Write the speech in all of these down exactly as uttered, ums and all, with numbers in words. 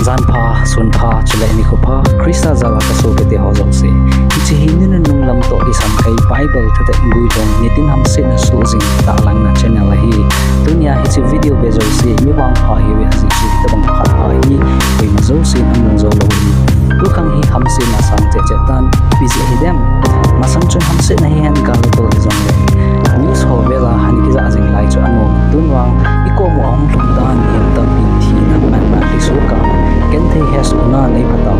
Janpha, sunpha, chule nikho pha, Christa jal a ka sopite ho jouse. Hiche hi ninunung lam toh kisam kai Bible thutep guilhung nitin hamsetna soh jing tahlangna channel ahi. Tunia hiche video ve jouse, mi vangpha hiuve ajeh chu hitobang phat pha hi, koima jousen amu jou lou hi. Tukhang hi hamsetna sang cheh cheh tan, busy ahidem. Masang chun hamsetna hihen gal tol hijongle, news ho vela hin kijah jing lai chu anom. Tun vang, i kom uva hung lhung dan, mi tampi thina, manna, thilsoh kah, genthei hesohna nei phatau.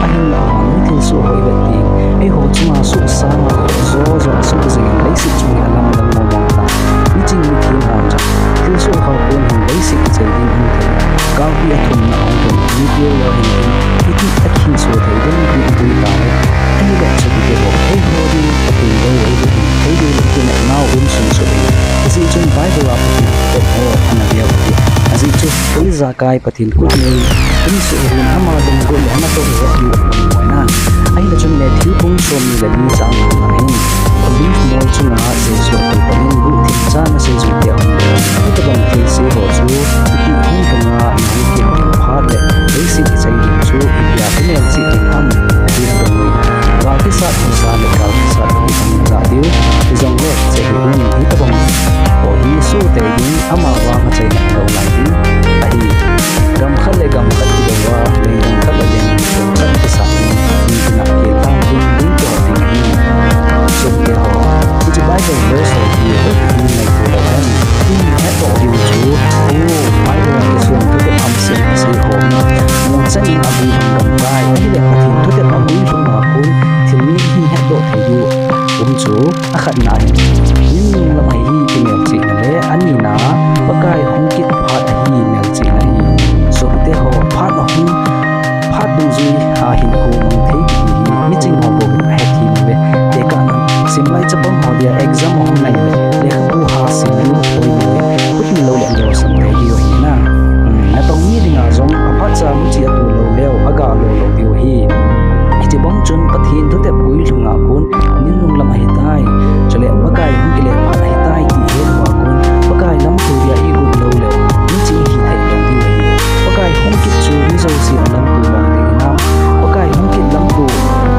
Ahinla, mi thilsoh ho i vet ding, eiho chunga soh sanga, jo jo soh jing, leiset chung hi alamdang mong mong tan. Miching mithem ho chang, thilsoh ho kon hin leiset kichai ding hung thei. Galpi athumna hung thei, nuclear war hin hin, hiti akhinso thei ding ti i bui tau. Ahile chutite ho, eiho ding Pathen bou, eiho ding, eiho ding le kinepnau um sung chu. Ajeh chun Bible a Pathen thutep ho ana veu ati. Ajeh chu, koi ijakai Pathen khut nei, um sung hin ama lunggot le ama toh ho hi apoimo ahi. Ahile chun Matthew bung somni le li chang khatna hin, Olive mol chunga Jesu atoupangin guhthim cha naseijui te ahung, hitobang thilse ho chu ipi hung lhunga nahung kit ding phat le leiset kichai ding chu ipi a kimelchih ding ham, ati na dong uvin. Gal kisat husa le gal kisat husa najah diu, hijongle hiche hi hin hitobang ho hi soh tei ding, ama vang achaina lou lai ding ahi. Gam khat le gam khat kidou a, lenggam khat le lenggam khat kisat ding, mi tina kilhang ding, ding kiho ding ahi. Sopite ho, hiche Bible verse ho hi hoitin ngaito leu hen, i hetdoh diu chu, o, Bible a kisun thutep hamsetna sei ho, mongchan in aguilhung gamkai, ahile Pathen thutep aguilhung a kon, thil mi hin hetdoh thei diu um chu, akhatna hi, ninunung lam ahi hi melchihna le, anina, Pakai hung kit phat ahi melchihna ahi. Sopite ho, phat ahung, phat dungjui a hinkho mang thei kiti hi miching ho bou ahethem uve. Tekahnan, simlai chapang ho dia exam ahung nai le, lekhabu ha sim diu apoimo uve. Khut ni lou le losam thei diu ahi na. Hmm, natong mi dinga jong aphatcha muchi atoh lou leu, aga lo lou diu ahi. Hiche bang chun Pathen thutep guilhung a kon, ninunung lam ahitai. Chule Pakai hung kile phat ahitai ti het uva kon, Pakai lamto dia i got lou leu, miching hithei lou diu ahi. Pakai hung kit chu mi jouse alamto mong ding hinam? Pakai hung kit lamto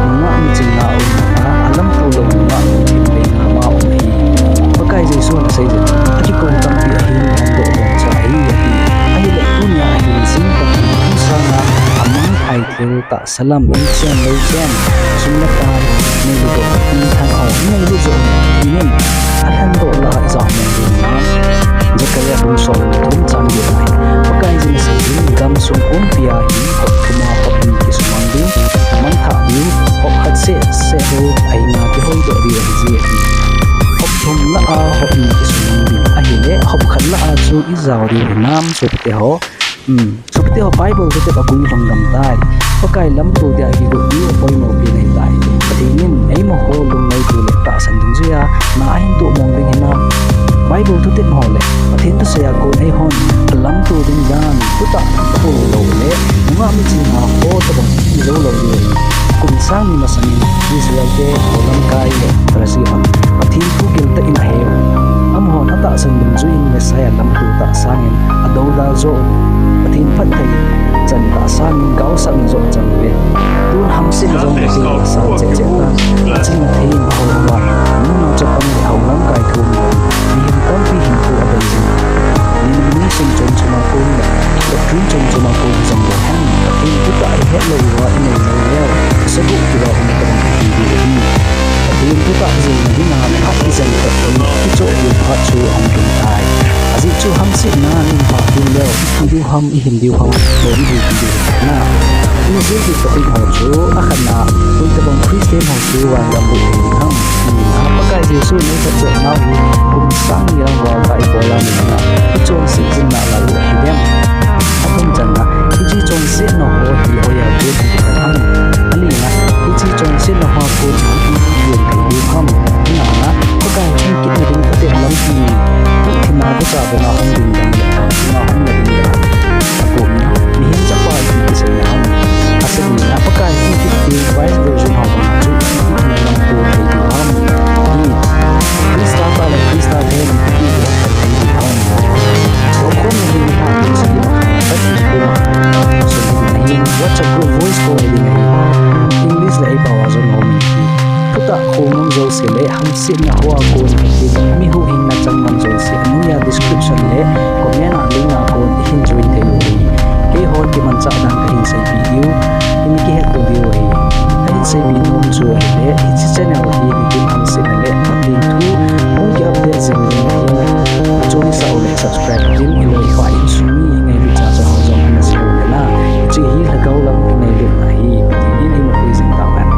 nungah miching a um a, alamto lou nungah miching ding a ma um ahi. Pakai Jesun asei jeh, akikou tampi ahin hongdoh bongcha ahi, ati. Ahile tunia ahin jing Pathen thu sanga amangthai thil tahsa lam, inchen, leichen, sum le pai, neilut doh, minthang ho, neilut joh, inin, alhendoh lah a ijao mong ding hinam? Zechariah bung som le thum chang get na hin, Pakai Jesun in gamsung pumpi a hin hop thum a hop ni kisumang ding, mangthah diu, hop khat seh seh bou a hinga kihoidoh diu ahi, ahi. Hop thum lah a hop ni kisumang ding, ahile hop khat lah a chu ijao diu hinam, sopite ho? Hmm. Sopite ho, Bible thutep aguilhung gamtai. Pakai lamto dia igot diu apoimo pen ahitai. Pathen in eimaho lungngaito le tahsan dungjuia na ahin toh mong ding hinam? Bible thutep ho le Pathen thusei a kon eihon alamto ding dan thutah thol lou le nungah miching a kho tobang ijou lou diu ahi. Kum sang ni masangin Israel te ho lamkai le Pharisee hon Pathen thu giltah in ahe u. Amahon atahsan dungjui in Messiah lamto tah sangin adou dal jo u. Pathen phatthei chan tah sangin gaosapna joh chan uve. Tun hamsetna jong Pathen in asang cheh cheh tan. Achin athei in ahou uva, nungnung chapang le hou lamkai thum in, mihem tampi hinkho adei jing. Nilum sung chom chom a kon le, doctrine chom chom a kon jong le hen, Pathen thutah ihet lou uva inei lou leu, sagoh kiva um tobang ihi diu ahi. Pathen thutah jilna dinga phat ijen tah in kichoh diu phat chu ahung lhung tai. Ajeh chu hamsetna in phat ding leu, ithi diu ham, ihin diu ham, bou ihi diu ham na. Ina jil diu topic ho chu, akhatna, koi tobang Christian ho chu vangam bou ahi ding ham? Anina, Pakai Jesu neiphatchomnau hi kum sang ni lang val a ibol a nina, ichonset jing nalai u ahidem? Athum channa, hiche chonsetna ho hi hoiya kon ihi ding ham? Alina, hiche chonsetna hoa kon ipi ihi thei ding ham? Anina, Pakai hung kitna ding thutep lampi, thina bucha banga hung ding dan le, thina hung na ding dan. Athumna, mihem chapa ipi kiseina ham? Asanina, Pakai hung kit ding Revised Version ho banga chu ipi lamto thei ding ham? Hi, Christa pa le Christa thei ipi ihet thei ding ham? Lokhom na hi mihem jouse le hamsetna hoa kon ahin, mi huhhingna chang man jouse anoiya description le comment a link a kon ihin join thei u ahi. Keihon kimanchah dan kahin seipeh diu, imi kihetto diu ahi. Kahin seipeh nom chu ahile, hiche channel hi mihon hamsetna le Pathen thu hung ki update jing ding ahin, achom sah u le subscribe din, iloipa insung mi ngailut chacha ho jong ana jing u le na. Hiche hi lhagao lam kingailutna ahi, Pathen in eima pui jing tauhen.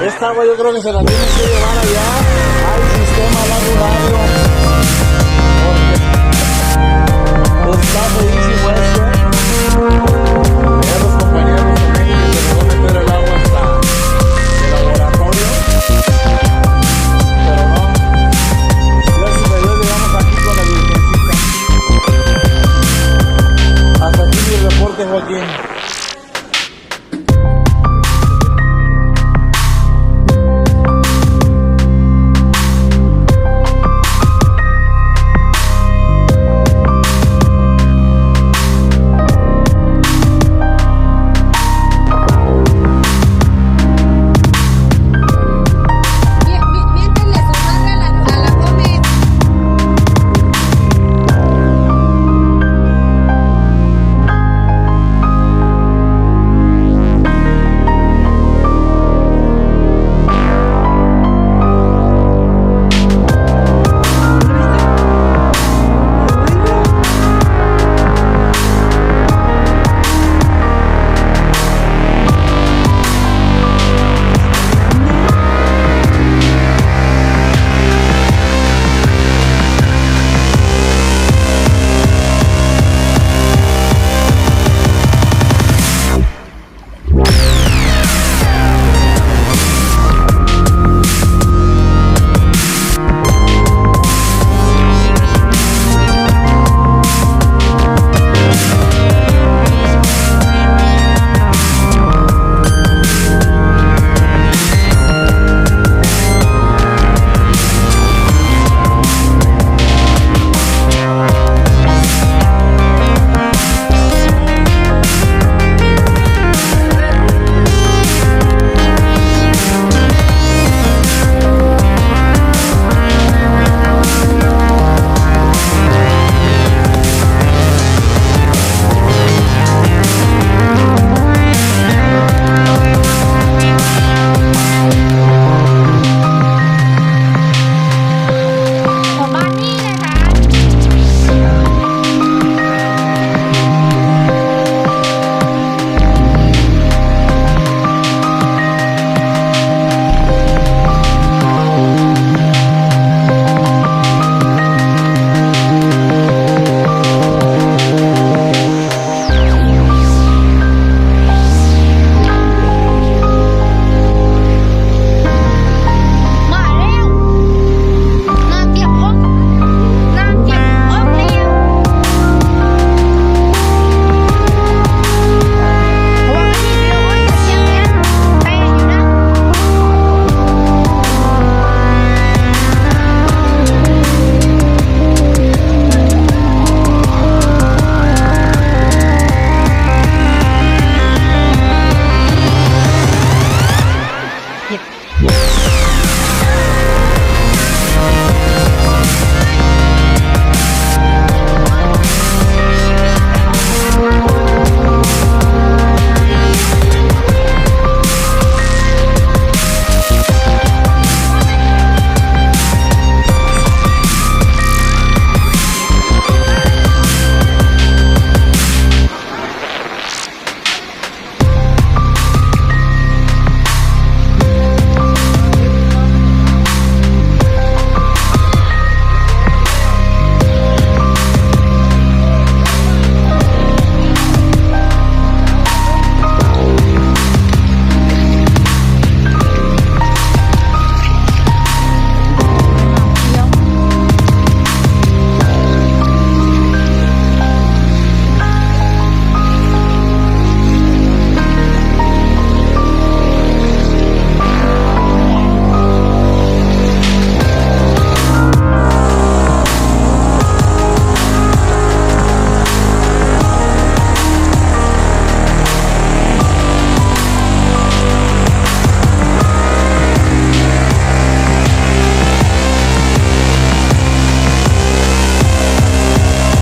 Esta, pues, yo creo que se la tienen que llevar allá al sistema lagunero. Porque está